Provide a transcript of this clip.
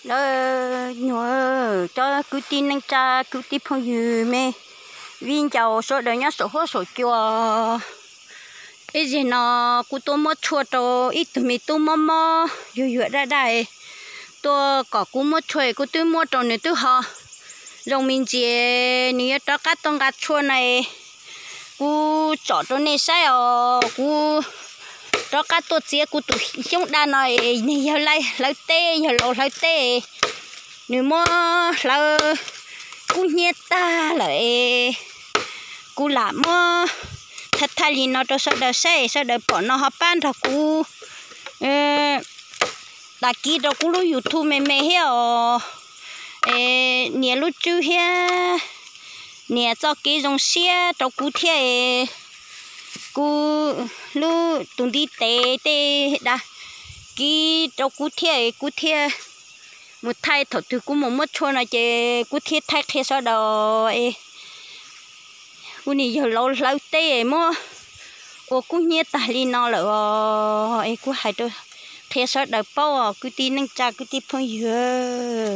Lawv nyuag cov kwv tij neej tsa kwv tij phooj ywg me viv ncaus sawv daws nyob saum huab saum cua, ib zig no kuv tuaj muab tshuaj rau ib tug me tub mob mob yuag yuag daj daj, tuaj kom kuv muab tshuaj kuv twb muab rau nws twb ho zoo me ntsis, nws yuav rov qab tuaj nqa tshuaj no, kuv tsom rau nej saib os. Kuv rov qab tuaj txiav kuv tus xyoob daj no, nws yawg laus hlawv teb, yawg laus hlawv teb, nws muab hlawv kub hnyiab tag lawm es kuv lam muab thaij thaij li no rau sawv daws saib, sawv daws pom no ho pab nrog kuv đăng ký rau kuv lub YouTube me me thiab os. Nias lub tswb thiab nias txoj kev zoo siab rau kuv thiab, kuv lub tus ntiv tes tej đăng ký rau kuv thiab, kuv thiaj mus thaij. Thaum twg kuv mus muab tshuaj no ces kuv thiaj thaij qhia sawv daws es kuv niag yawg laus hlawv teb muab ua kub hnyiab tag li no lawm os, es kuv hais rau qhia sawv daws paub os kwv tij neej tsa kwv tij phooj ywg.